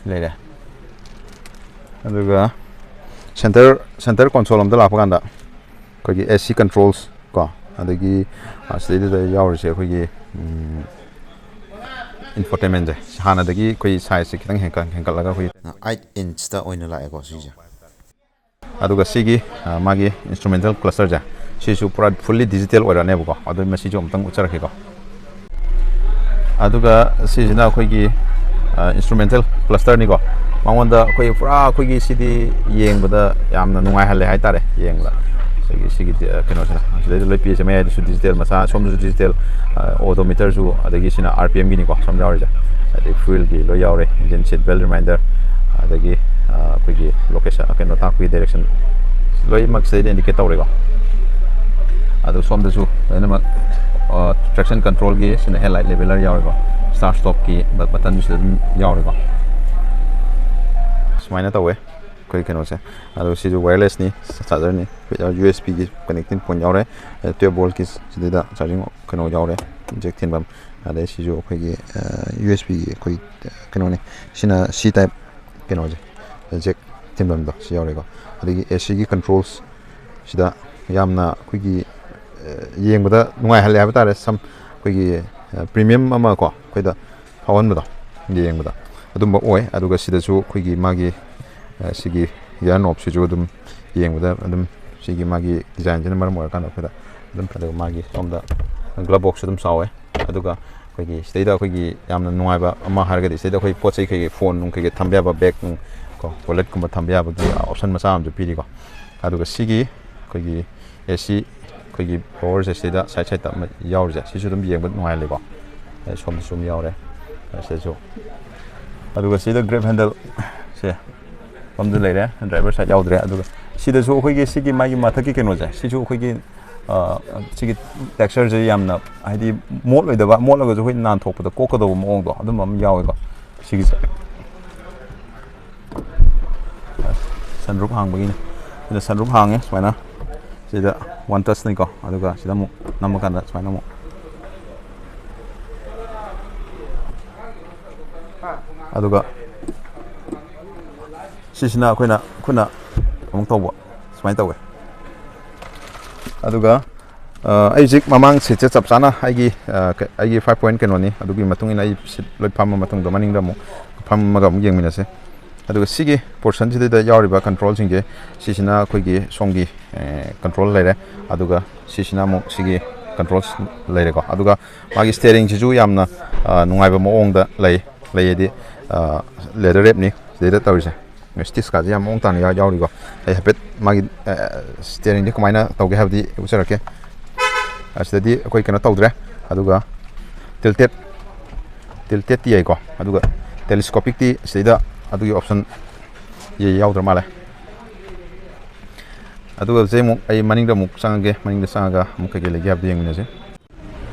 ꯂꯩꯔꯦ꯫ ꯑꯗꯨꯒ ꯁꯦꯟꯇꯔ ꯁꯦꯟꯇꯔ ꯀꯣꯟꯁꯣꯜ ꯑꯝꯗ ꯂꯥꯛꯄ ꯀꯥꯟꯗ ꯑꯩꯈꯣꯏꯒꯤ ꯑꯦ ꯁꯤ ꯀꯟꯇ꯭ꯔꯣꯜꯁ ꯀꯣ, ꯑꯗꯒꯤ ꯑ, ꯁꯤꯗꯩꯗꯨꯗ ꯌꯥꯎꯔꯤꯁꯦ ꯑꯩꯈꯣꯏꯒꯤ ꯏꯟꯐꯣꯇꯦꯟꯃꯦꯟꯁꯦ ꯍꯥꯟꯅꯗꯒꯤ ꯑꯩꯈꯣꯏ ꯁꯥꯏꯖꯁꯦ ꯈꯤꯇꯪ ꯍꯦꯟꯀꯠ ꯍꯦꯟꯀꯠꯂꯒ ꯑꯩꯈꯣꯏꯒꯤ ꯑꯩꯠ ꯏꯟꯆꯇ ꯑꯣꯏꯅ ꯂꯥꯛꯑꯦꯀꯣ ꯁꯤꯁꯦ꯫ ꯑꯗꯨꯒ ꯁꯤꯒꯤ ꯑ, ꯃꯥꯒꯤ ꯏꯟꯁꯇ꯭ꯔꯨꯃꯦꯟꯇꯦꯜ ꯀ꯭ꯂꯁꯇꯔꯁꯦ ꯁꯤꯁꯨ ꯄꯨꯔꯥ ꯐꯨꯜꯂꯤ ꯗꯤꯖꯤꯇꯦꯜ ꯑꯣꯏꯔꯛꯑꯅꯦꯕꯀꯣ꯫ ꯑꯗꯨ ꯃꯁꯤꯁꯨ ꯑꯃꯨꯛꯇꯪ ꯎꯠꯆꯔꯛꯀꯦꯀꯣ꯫ ꯑꯗꯨꯒ ꯁꯤꯁꯤꯅ ꯑꯩꯈꯣꯏꯒꯤ ꯏꯟꯁꯇ꯭ꯔꯨꯃꯦꯟꯇꯦꯜ ꯀ꯭ꯂꯁꯇꯔꯅꯤꯀꯣ꯫ ꯃꯉꯣꯟꯗ ꯑꯩꯈꯣꯏ ꯄꯨꯔꯥ ꯑꯩꯈꯣꯏꯒꯤ ꯁꯤꯗꯤ ꯌꯦꯡꯕꯗ ꯌꯥꯝꯅ ꯅꯨꯡꯉꯥꯏꯍꯜꯂꯦ ꯍꯥꯏꯇꯥꯔꯦ꯫ ꯌꯦꯡꯕꯗ ꯁꯤꯒꯤ ꯁꯤꯒꯤ ꯑ, ꯀꯩꯅꯣꯁꯤꯅ ꯁꯤꯗꯩꯗ ꯂꯣꯏ ꯄꯤꯔꯤꯁꯦ꯫ ꯃꯌꯥꯏꯗꯁꯨ ꯗꯤꯖꯤꯇꯦꯜ ꯃꯆꯥ, ꯁꯣꯝꯗꯁꯨ ꯗꯤꯖꯤꯇꯦꯜ ꯑꯣꯗꯣꯃꯤꯇꯔꯁꯨ, ꯑꯗꯒꯤ ꯁꯤꯅ ꯑꯥꯔ ꯄꯤ ꯑꯦꯝꯒꯤꯅꯤꯀꯣ ꯁꯣꯝꯗ ꯌꯥꯎꯔꯤꯁꯦ꯫ ꯑꯗꯩ ꯐ꯭ꯌꯨꯜꯒꯤ ꯂꯣꯏ ꯌꯥꯎꯔꯦ, ꯏꯟꯖꯤꯟ ꯁꯤꯠ ꯕꯦꯜ ꯔꯤꯃꯥꯏꯟꯗꯔ, ꯑꯗꯒꯤ ꯑ, ꯑꯩꯈꯣꯏꯒꯤ ꯂꯣꯀꯦꯁꯟ ꯀꯩꯅꯣ ꯇꯥꯛꯄꯒꯤ ꯗꯥꯏꯔꯦꯛꯁꯟ ꯂꯣꯏꯅꯃꯛ ꯁꯤꯗꯩꯗ ꯏꯟꯗꯤꯀꯦꯠ ꯇꯧꯔꯦꯀꯣ꯫ ꯑꯗꯣ ꯁꯣꯝꯗꯁꯨ ꯂꯣꯏꯅꯃꯛ ꯇ꯭ꯔꯦꯛꯁꯟ ꯀꯟꯇ꯭ꯔꯣꯜꯒꯤ ꯁꯤꯅ ꯍꯦꯗꯂꯥꯏꯠ ꯂꯦꯕꯦꯂꯔ ꯌꯥꯎꯔꯦꯀꯣ꯫ ꯁ꯭ꯇꯥꯔꯠ ꯁ꯭ꯇꯣꯞꯀꯤ ꯕ- ꯕꯇꯟꯁꯨ ꯁꯤꯗ ꯑꯗꯨꯝ ꯌꯥꯎꯔꯦꯀꯣ꯫ ꯁꯨꯃꯥꯏꯅ ꯇꯧꯋꯦ ꯑꯩꯈꯣꯏ ꯀꯩꯅꯣꯁꯦ꯫ ꯑꯗꯣ ꯁꯤꯁꯨ ꯋꯥꯌꯔꯂꯦꯁꯅꯤ, ꯆꯥꯔꯖꯔꯅꯤ, ꯌꯨ ꯑꯦꯁ ꯕꯤꯒꯤ ꯀꯅꯦꯛꯇꯤꯡ ꯄꯣꯏꯟ ꯌꯥꯎꯔꯦ꯫ ꯇꯨꯌꯦꯜꯞ ꯚꯣꯜꯠꯀꯤ ꯁꯤꯗꯩꯗ ꯆꯥꯔꯖꯤꯡ ꯀꯩꯅꯣ ꯌꯥꯎꯔꯦ, ꯖꯦꯛ ꯊꯤꯟꯐꯝ꯫ ꯑꯗꯩ ꯁꯤꯁꯨ ꯑꯩꯈꯣꯏꯒꯤ ꯌꯨ ꯑꯦꯁ ꯕꯤꯒꯤ ꯑꯩꯈꯣꯏ ꯀꯩꯅꯣꯅꯤ꯫ ꯁꯤꯅ ꯁꯤ ꯇꯥꯏꯞ ꯀꯩꯅꯣꯁꯦ, ꯖꯦꯛ ꯊꯤꯟꯐꯝꯗꯣ ꯁꯤ ꯌꯥꯎꯔꯦꯀꯣ꯫ ꯑꯗꯒꯤ ꯑꯦ ꯁꯤꯒꯤ ꯀꯟꯇ꯭ꯔꯣꯜꯁ ꯁꯤꯗ ꯌꯥꯝꯅ ꯑꯩꯈꯣꯏꯒꯤ ꯑ, ꯌꯦꯡꯕꯗ ꯅꯨꯡꯉꯥꯏꯍꯜꯂꯦ ꯍꯥꯏꯕ ꯇꯥꯔꯦ꯫ ꯁꯝ ꯑꯩꯈꯣꯏꯒꯤ ꯄ꯭ꯔꯤꯃꯤꯌꯝ ꯑꯃ ꯀꯣ ꯑꯩꯈꯣꯏꯗ ꯐꯥꯎꯍꯟꯕꯗꯣ ꯌꯦꯡꯕꯗ ꯑꯗꯨꯝꯕ ꯑꯣꯏ꯫ ꯑꯗꯨꯒ ꯁꯤꯗꯁꯨ ꯑꯩꯈꯣꯏꯒꯤ ꯃꯥꯒꯤ ꯑ, ꯁꯤꯒꯤ ꯏꯌꯥꯔ ꯅꯣꯞꯁꯤꯁꯨ ꯑꯗꯨꯝ ꯌꯦꯡꯕꯗ ꯑꯗꯨꯝ ꯁꯤꯒꯤ ꯃꯥꯒꯤ ꯗꯤꯖꯥꯏꯟꯁꯤꯅ ꯃꯔꯝ ꯑꯣꯏꯔꯀꯥꯟꯗ ꯑꯩꯈꯣꯏꯗ ꯑꯗꯨꯝ, ꯑꯗꯨꯒ ꯃꯥꯒꯤ ꯁꯣꯝꯗ ꯒ꯭ꯂꯞ ꯕꯣꯛꯁꯁꯨ ꯑꯗꯨꯝ ꯆꯥꯎꯋꯦ꯫ ꯑꯗꯨꯒ ꯑꯩꯈꯣꯏꯒꯤ ꯁꯤꯗꯩꯗ ꯑꯩꯈꯣꯏꯒꯤ ꯌꯥꯝꯅ ꯅꯨꯡꯉꯥꯏꯕ ꯑꯃ ꯍꯥꯏꯔꯒꯗꯤ ꯁꯤꯗꯩꯗ ꯑꯩꯈꯣꯏ ꯄꯣꯠ ꯆꯩ ꯀꯩꯀꯩ ꯐꯣꯟ ꯅꯨꯡ ꯀꯩꯀꯩ ꯊꯝꯕ ꯌꯥꯕ ꯕꯦꯒ ꯅꯨꯡ ꯀꯣ ꯋꯥꯂꯦꯠꯀꯨꯝꯕ ꯊꯝꯕ ꯌꯥꯕꯒꯤ ꯑꯣꯞꯁꯟ ꯃꯆꯥ ꯑꯃꯁꯨ ꯄꯤꯔꯤꯀꯣ꯫ ꯑꯗꯨꯒ ꯁꯤꯒꯤ ꯑꯩꯈꯣꯏꯒꯤ ꯑꯦ ꯁꯤ ꯑꯩꯈꯣꯏꯒꯤ ꯄꯋꯔꯁꯦ ꯁꯤꯗ ꯁꯥꯏꯠ ꯁꯥꯏꯠꯇ ꯑꯃ ꯌꯥꯎꯔꯤꯁꯦ ꯁꯤꯁꯨ ꯑꯗꯨꯝ ꯌꯦꯡꯕ ꯅꯨꯡꯉꯥꯏꯍꯜꯂꯤꯀꯣ꯫ ꯑꯗꯩ ꯁꯣꯝꯗꯁꯨ ꯑꯃ ꯌꯥꯎꯔꯦ꯫ ꯑꯁꯤꯗꯁꯨ ꯑꯗꯨꯒ ꯁꯤꯗ grab handle ꯁꯦ ꯄꯝꯗ ꯂꯩꯔꯦ, driver side ꯌꯥꯎꯗ꯭ꯔꯦ꯫ ꯑꯗꯨꯒ ꯁꯤꯗꯁꯨ ꯑꯩꯈꯣꯏꯒꯤ ꯁꯤꯒꯤ ꯃꯥꯒꯤ ꯃꯊꯛꯀꯤ ꯀꯩꯅꯣꯁꯦ, ꯁꯤꯁꯨ ꯑꯩꯈꯣꯏꯒꯤ ꯑ, ꯁꯤꯒꯤ texture ꯁꯦ ꯌꯥꯝꯅ ꯍꯥꯏꯗꯤ ꯃꯣꯠꯂꯣꯏꯗꯕ, ꯃꯣꯠꯂꯒꯁꯨ ꯑꯩꯈꯣꯏ ꯅꯥꯟꯊꯣꯛꯄꯗ ꯀꯣꯛꯀꯗꯧꯕ ꯃꯑꯣꯡꯗꯣ ꯑꯗꯨꯝꯕ ꯑꯃ ꯌꯥꯎꯋꯦꯀꯣ꯫ ꯁꯤꯒꯤꯁꯦ sunroof ꯍꯥꯡꯕꯒꯤꯅꯤ꯫ ꯁꯤꯗ sunroof ꯍꯥꯡꯉꯦ ꯁꯨꯃꯥꯏꯅ꯫ ꯁꯤꯗ one touch ꯅꯤꯀꯣ꯫ ꯑꯗꯨꯒ ꯁꯤꯗ ꯑꯃꯨꯛ ꯅꯝꯃꯀꯥꯟꯗ ꯁꯨꯃꯥꯏꯅ ꯑꯃꯨꯛ, ꯑꯗꯨꯒ ꯁꯤꯁꯤꯅ ꯑꯩꯈꯣꯏꯅ ꯈꯨꯠꯅ ꯑꯃꯨꯛ ꯇꯧꯕ꯫ ꯁꯨꯃꯥꯏꯅ ꯇꯧꯋꯦ꯫ ꯑꯗꯨꯒ ꯑ, ꯑꯩ ꯍꯧꯖꯤꯛ ꯃꯃꯥꯡ seat ꯁꯦ ꯆꯞ ꯆꯥꯅ ꯑꯩꯒꯤ, ꯑ, ꯀ-, ꯑꯩꯒꯤ five point ꯀꯩꯅꯣꯅꯤ꯫ ꯑꯗꯨꯒꯤ ꯃꯇꯨꯡ ꯏꯟꯅ ꯑꯩ seat ꯂꯣꯏ ꯐꯝꯃ ꯃꯇꯨꯡꯗ ꯃꯅꯤꯡꯗ ꯑꯃꯨꯛ ꯐꯝꯃꯒ ꯑꯃꯨꯛ ꯌꯦꯡꯃꯤꯟꯅꯁꯦ꯫ ꯑꯗꯨꯒ ꯁꯤꯒꯤ portion ꯁꯤꯗ ꯌꯥꯎꯔꯤꯕ control ꯁꯤꯡꯁꯦ, ꯁꯤꯁꯤꯅ ꯑꯩꯈꯣꯏꯒꯤ ꯁꯣꯝꯒꯤ, ꯑ, control ꯂꯩꯔꯦ꯫ ꯑꯗꯨꯒ ꯁꯤꯁꯤꯅ ꯑꯃꯨꯛ ꯁꯤꯒꯤ controls ꯂꯩꯔꯦꯀꯣ꯫ ꯑꯗꯨꯒ ꯃꯥꯒꯤ steering ꯁꯤꯁꯨ ꯌꯥꯝꯅ, ꯑ, ꯅꯨꯡꯉꯥꯏꯕ ꯃꯑꯣꯡꯗ ꯂꯩ꯫ ꯂꯩꯌꯦꯗꯤ, ꯑ, leather wrap ꯅꯤ ꯁꯤꯗꯩꯗ ꯇꯧꯔꯤꯁꯦ꯫ Stitch ꯀꯥꯁꯦ ꯌꯥꯝ ꯃꯑꯣꯡ ꯇꯥꯅ ꯌꯥꯎ-, ꯌꯥꯎꯔꯤꯀꯣ꯫ ꯑꯩ ꯍꯥꯏꯐꯦꯠ ꯃꯥꯒꯤ, ꯑ, steering ꯗꯤ ꯀꯃꯥꯏꯅ ꯇꯧꯒꯦ ꯍꯥꯏꯕꯗꯤ ꯎꯠꯆꯔꯛꯀꯦ꯫ ꯑꯁꯤꯗꯗꯤ ꯑꯩꯈꯣꯏ ꯀꯩꯅꯣ ꯇꯧꯗ꯭ꯔꯦ꯫ ꯑꯗꯨꯒ tilted, tilted ꯇꯤ ꯌꯥꯏꯀꯣ꯫ ꯑꯗꯨꯒ telescopic ꯇꯤ ꯁꯤꯗꯩꯗ ꯑꯗꯨꯒꯤ option ꯌꯥꯎꯗ꯭ꯔ ꯃꯥꯜꯂꯦ꯫ ꯑꯗꯨꯒ ꯍꯧꯖꯤꯛ ꯑꯃꯨꯛ ꯑꯩ ꯃꯅꯤꯡꯗ ꯑꯃꯨꯛ ꯆꯪꯉꯒꯦ꯫ ꯃꯅꯤꯡꯗ ꯆꯪꯉꯒ ꯑꯃꯨꯛ ꯀꯩꯀꯩ ꯂꯩꯒꯦ ꯍꯥꯏꯕꯗꯨ ꯌꯦꯡꯃꯤꯟꯅꯁꯦ꯫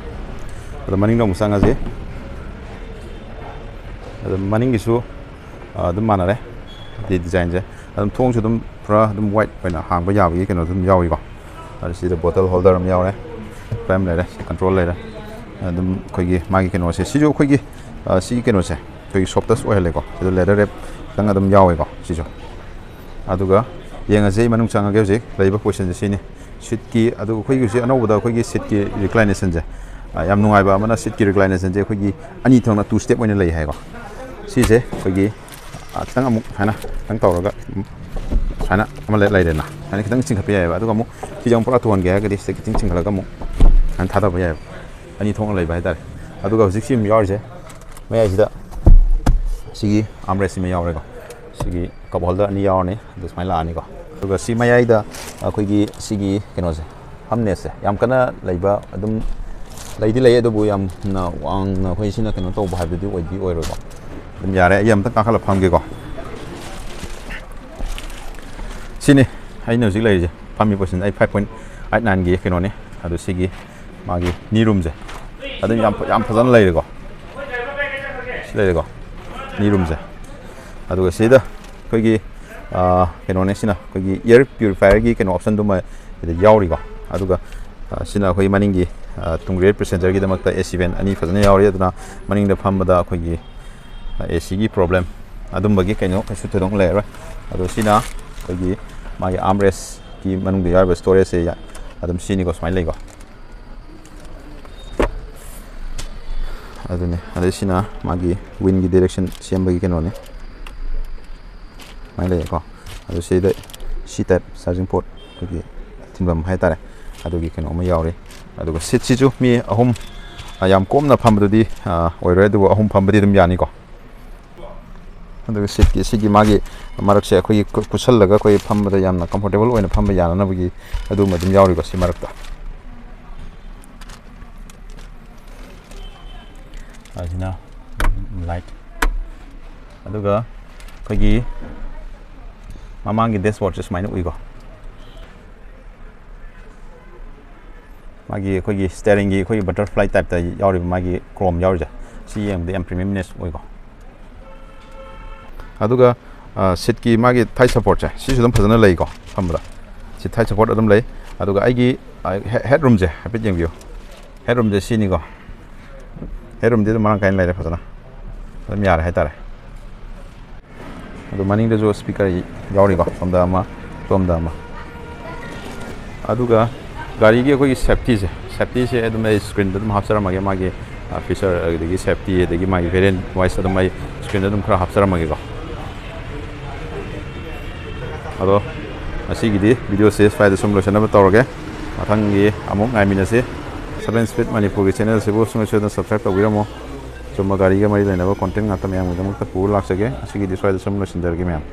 ꯑꯗꯣ ꯃꯅꯤꯡꯗ ꯑꯃꯨꯛ ꯆꯪꯉꯁꯤ꯫ ꯑꯗꯣ ꯃꯅꯤꯡꯒꯤꯁꯨ, ꯑ, ꯑꯗꯨꯝ ꯃꯥꯟꯅꯔꯦ꯫ ꯗꯤ design ꯁꯦ ꯑꯗꯨꯝ, ꯊꯣꯡꯁꯨ ꯑꯗꯨꯝ ꯄꯨꯔꯥ ꯑꯗꯨꯝ wide ꯑꯣꯏꯅ ꯍꯥꯡꯕ ꯌꯥꯕꯒꯤ ꯀꯩꯅꯣ ꯑꯗꯨꯝ ꯌꯥꯎꯏꯀꯣ꯫ ꯑꯗꯣ ꯁꯤꯗ bottle holder ꯑꯃ ꯌꯥꯎꯔꯦ, ꯄꯥꯏꯞ ꯑꯃ ꯂꯩꯔꯦ, control ꯂꯩꯔꯦ꯫ ꯑꯗꯨꯝ ꯑꯩꯈꯣꯏꯒꯤ ꯃꯥꯒꯤ ꯀꯩꯅꯣꯁꯦ, ꯁꯤꯁꯨ ꯑꯩꯈꯣꯏꯒꯤ, ꯑ, ꯁꯤꯒꯤ ꯀꯩꯅꯣꯁꯦ ꯑꯩꯈꯣꯏꯒꯤ softest ꯑꯣꯏꯍꯜꯂꯦꯀꯣ꯫ ꯁꯤꯗ leather wrap ꯈꯤꯇꯪ ꯑꯗꯨꯝ ꯌꯥꯎꯋꯦꯀꯣ ꯁꯤꯁꯨ꯫ ꯑꯗꯨꯒ ꯌꯦꯡꯉꯁꯦ, ꯑꯩ ꯃꯅꯨꯡ ꯆꯪꯉꯒꯦ꯫ ꯍꯧꯖꯤꯛ ꯂꯩꯔꯤꯕ position ꯁꯦ ꯁꯤꯅꯤ꯫ Seat ꯀꯤ, ꯑꯗꯨ ꯑꯩꯈꯣꯏꯒꯤ ꯍꯧꯖꯤꯛ ꯑꯅꯧꯕꯗ ꯑꯩꯈꯣꯏꯒꯤ seat ꯀꯤ reclination ꯁꯦ, ꯑ, ꯌꯥꯝ ꯅꯨꯡꯉꯥꯏꯕ ꯑꯃꯅ seat ꯀꯤ reclination ꯁꯦ ꯑꯩꯈꯣꯏꯒꯤ ꯑꯅꯤ ꯊꯣꯛꯅ two step ꯑꯣꯏꯅ ꯂꯩ ꯍꯥꯏꯀꯣ꯫ ꯁꯤꯁꯦ ꯑꯩꯈꯣꯏꯒꯤ, ꯑ, ꯈꯤꯇꯪ ꯑꯃꯨꯛ ꯁꯨꯃꯥꯏꯅ ꯈꯤꯇꯪ ꯇꯧꯔꯒ, ꯎꯝ, ꯁꯨꯃꯥꯏꯅ ꯑꯃ ꯂꯩ-, ꯂꯩꯔꯦꯅ꯫ ꯁꯨꯃꯥꯏꯅ ꯈꯤꯇꯪ ꯆꯤꯡꯈꯠꯄ ꯌꯥꯏꯑꯕ꯫ ꯑꯗꯨꯒ ꯑꯃꯨꯛ ꯁꯤꯁꯦ ꯑꯃꯨꯛ ꯄꯨꯔꯥ ꯇꯨꯍꯟꯒꯦ ꯍꯥꯏꯔꯒꯗꯤ ꯁꯤꯗ ꯈꯤꯇꯪ ꯆꯤꯡꯈꯠꯂꯒ ꯑꯃꯨꯛ ꯁꯨꯃꯥꯏꯅ ꯊꯥꯗꯕ ꯌꯥꯏꯑꯕ꯫ ꯑꯅꯤ ꯊꯣꯛꯅ ꯂꯩꯕ ꯍꯥꯏꯇꯥꯔꯦ꯫ ꯑꯗꯨꯒ ꯍꯧꯖꯤꯛ ꯁꯤ ꯑꯃ ꯌꯥꯎꯔꯤꯁꯦ ꯃꯌꯥꯏꯁꯤꯗ, ꯁꯤꯒꯤ armrest ꯁꯤꯃ ꯌꯥꯎꯔꯦꯀꯣ꯫ ꯁꯤꯒꯤ cup holder ꯑꯅꯤ ꯌꯥꯎꯔꯅꯤ꯫ ꯑꯗꯨ ꯁꯨꯃꯥꯏꯅ ꯂꯥꯛꯑꯅꯤꯀꯣ꯫ ꯑꯗꯨꯒ ꯁꯤ ꯃꯌꯥꯏꯗ ꯑꯩꯈꯣꯏꯒꯤ ꯁꯤꯒꯤ ꯀꯩꯅꯣꯁꯦ, humpness ꯁꯦ ꯌꯥꯝ ꯀꯟꯅ ꯂꯩꯕ ꯑꯗꯨꯝ ꯂꯩꯗꯤ ꯂꯩ, ꯑꯗꯨꯕꯨ ꯌꯥꯝꯅ ꯋꯥꯡꯅ ꯑꯩꯈꯣꯏ ꯁꯤꯅ ꯀꯩꯅꯣ ꯇꯧꯕ ꯍꯥꯏꯕꯗꯨꯗꯤ ꯑꯣꯏꯗꯤ ꯑꯣꯏꯔꯣꯏꯀꯣ꯫ ꯑꯗꯨꯝ ꯌꯥꯔꯦ꯫ ꯑꯩ ꯑꯝꯇ ꯀꯥꯈꯠꯂ ꯐꯝꯒꯦꯀꯣ꯫ ꯁꯤꯅꯤ ꯑꯩꯅ ꯍꯧꯖꯤꯛ ꯂꯩꯔꯤꯁꯦ, ꯐꯝꯃꯤ ꯄꯣꯖꯤꯁꯟ꯫ ꯑꯩ five point eight nineꯒꯤ ꯀꯩꯅꯣꯅꯤ꯫ ꯑꯗꯨ ꯁꯤꯒꯤ ꯃꯥꯒꯤ knee roomꯁꯦ ꯑꯗꯨꯝ ꯌꯥꯝ, ꯌꯥꯝ ꯐꯖꯅ ꯂꯩꯔꯦꯀꯣ꯫ ꯁꯤ ꯂꯩꯔꯦꯀꯣ, knee roomꯁꯦ꯫ ꯑꯗꯨꯒ ꯁꯤꯗ ꯑꯩꯈꯣꯏꯒꯤ, ꯑꯥ, ꯀꯩꯅꯣꯅꯦ, ꯁꯤꯅ ꯑꯩꯈꯣꯏꯒꯤ air purifierꯒꯤ ꯀꯩꯅꯣ optionꯗꯨꯃ ꯁꯤꯗ ꯌꯥꯎꯔꯤꯀꯣ꯫ ꯑꯗꯨꯒ, ꯑꯥ, ꯁꯤꯅ ꯑꯩꯈꯣꯏ ꯃꯅꯤꯡꯒꯤ, ꯑꯥ, ꯇꯨꯡ rear passengerꯒꯤꯗꯃꯛꯇ AC vent ꯑꯅꯤ ꯐꯖꯅ ꯌꯥꯎꯔꯤ꯫ ꯑꯗꯨꯅ ꯃꯅꯤꯡꯗ ꯐꯝꯕꯗ ꯑꯩꯈꯣꯏꯒꯤ, ꯑꯥ, ACꯒꯤ problem ꯑꯗꯨꯝꯕꯒꯤ ꯀꯩꯅꯣ ꯀꯩꯁꯨ ꯊꯣꯏꯗꯣꯛꯅ ꯂꯩꯔꯔꯣꯏ꯫ ꯑꯗꯣ ꯁꯤꯅ ꯑꯩꯈꯣꯏꯒꯤ ꯃꯥꯒꯤ armrestꯀꯤ ꯃꯅꯨꯡꯗ ꯌꯥꯎꯔꯤꯕ storageꯁꯦ ꯑꯗꯨꯝ ꯁꯤꯅꯤꯀꯣ, ꯁꯨꯃꯥꯏꯅ ꯂꯩꯀꯣ꯫ ꯑꯗꯨꯅꯦ꯫ ꯑꯗꯩ ꯁꯤꯅ ꯃꯥꯒꯤ windꯒꯤ direction ꯁꯦꯝꯕꯒꯤ ꯀꯩꯅꯣꯅꯦ꯫ ꯁꯨꯃꯥꯏꯅ ꯂꯩꯌꯦꯀꯣ꯫ ꯑꯗꯨ ꯁꯤꯗ C type charging port ꯑꯩꯈꯣꯏꯒꯤ ꯊꯤꯟꯐꯝ ꯍꯥꯏꯇꯥꯔꯦ, ꯑꯗꯨꯒꯤ ꯀꯩꯅꯣ ꯑꯃ ꯌꯥꯎꯔꯤ꯫ ꯑꯗꯨꯒ seatꯁꯤꯁꯨ ꯃꯤ ꯑꯍꯨꯝ, ꯑ, ꯌꯥꯝ ꯀꯣꯝꯅ ꯐꯝꯕꯗꯨꯗꯤ, ꯑ, ꯑꯣꯏꯔꯣꯏ, ꯑꯗꯨꯕꯨ ꯑꯍꯨꯝ ꯐꯝꯕꯗꯤ ꯑꯗꯨꯝ ꯌꯥꯅꯤꯀꯣ꯫ ꯑꯗꯨꯒ seatꯀꯤ ꯁꯤꯒꯤ ꯃꯥꯒꯤ ꯃꯔꯛꯁꯦ ꯑꯩꯈꯣꯏꯒꯤ ꯀꯨ-, ꯀꯨꯠꯁꯜꯂꯒ ꯑꯩꯈꯣꯏ ꯐꯝꯕꯗ ꯌꯥꯝꯅ comfortable ꯑꯣꯏꯅ ꯐꯝꯕ ꯌꯥꯅꯅꯕꯒꯤ ꯑꯗꯨꯒꯨꯝꯕ ꯑꯗꯨꯝ ꯌꯥꯎꯔꯤꯀꯣ ꯁꯤ ꯃꯔꯛꯇ꯫ ꯑꯁꯤꯅ light꯫ ꯑꯗꯨꯒ ꯑꯩꯈꯣꯏꯒꯤ ꯃꯃꯥꯡꯒꯤ dashboardꯁꯦ ꯁꯨꯃꯥꯏꯅ ꯎꯏꯀꯣ꯫ ꯃꯥꯒꯤ ꯑꯩꯈꯣꯏꯒꯤ steeringꯒꯤ ꯑꯩꯈꯣꯏꯒꯤ butterfly typeꯇ ꯌꯥꯎꯔꯤꯕ ꯃꯥꯒꯤ chrome ꯌꯥꯎꯔꯤꯁꯦ, ꯁꯤ ꯌꯦꯡꯕꯗ ꯌꯥꯝ premiumness ꯑꯣꯏꯀꯣ꯫ ꯑꯗꯨꯒ, ꯑ, seatꯀꯤ ꯃꯥꯒꯤ thigh supportꯁꯦ ꯁꯤꯁꯨ ꯑꯗꯨꯝ ꯐꯖꯅ ꯂꯩꯀꯣ ꯐꯝꯕꯗ꯫ ꯁꯤ thigh support ꯑꯗꯨꯝ ꯂꯩ꯫ ꯑꯗꯨꯒ ꯑꯩꯒꯤ, ꯑ, he-, headroomꯁꯦ ꯍꯥꯏꯐꯦꯠ ꯌꯦꯡꯕꯤꯌꯨ꯫ Headroomꯁꯦ ꯁꯤꯅꯤꯀꯣ꯫ Headroomꯗꯤ ꯑꯗꯨꯝ ꯃꯔꯥꯡ ꯀꯥꯏꯅ ꯂꯩꯔꯦ, ꯐꯖꯅ ꯑꯗꯨꯝ ꯌꯥꯔꯦ ꯍꯥꯏꯇꯥꯔꯦ꯫ ꯑꯗꯨ ꯃꯅꯤꯡꯗꯁꯨ speaker ꯌꯥꯎꯔꯤꯀꯣ, ꯁꯣꯝꯗ ꯑꯃ, ꯁꯣꯝꯗ ꯑꯃ꯫ ꯑꯗꯨꯒ ꯒꯥꯔꯤꯒꯤ ꯑꯩꯈꯣꯏꯒꯤ safetyꯁꯦ, safetyꯁꯦ ꯑꯗꯨꯝ ꯑꯩ screenꯗ ꯑꯗꯨꯝ ꯍꯥꯞꯆꯔꯝꯃꯒꯦ, ꯃꯥꯒꯤ, ꯑ, feature, ꯑꯗꯒꯤ safety, ꯑꯗꯒꯤ ꯃꯥꯒꯤ variant wise ꯑꯗꯨꯝ ꯑꯩ screenꯗ ꯑꯗꯨꯝ ꯈꯔ ꯍꯥꯞꯆꯔꯝꯃꯒꯦꯀꯣ꯫ ꯑꯗꯣ ꯉꯁꯤꯒꯤꯗꯤ videoꯁꯦ ꯁ꯭ꯋꯥꯏꯗ ꯁꯨꯝ ꯂꯣꯏꯁꯤꯟꯅꯕ ꯇꯧꯔꯒꯦ꯫ ꯃꯊꯪꯒꯤ ꯑꯃꯨꯛ ꯉꯥꯏꯃꯤꯟꯅꯁꯤ꯫ Seven Speed ꯃꯅꯤꯄꯨꯔꯒꯤ channelꯁꯤꯕꯨ ꯁꯨꯡꯁꯣꯏ ꯁꯣꯏꯗꯅ subscribe ꯇꯧꯕꯤꯔꯝꯃꯣ꯫ ꯑꯆꯨꯝꯕ ꯒꯥꯔꯤꯒ ꯃꯔꯤ ꯂꯩꯅꯕ content ꯉꯥꯛꯇ ꯃꯌꯥꯝꯒꯤꯗꯃꯛꯇ ꯄꯨꯔ ꯂꯥꯛꯆꯒꯦ꯫ ꯉꯁꯤꯒꯤꯗꯤ ꯁ꯭ꯋꯥꯏꯗ ꯁꯨꯝ ꯂꯣꯏꯁꯤꯟꯖꯔꯒꯦ ꯃꯌꯥꯝ꯫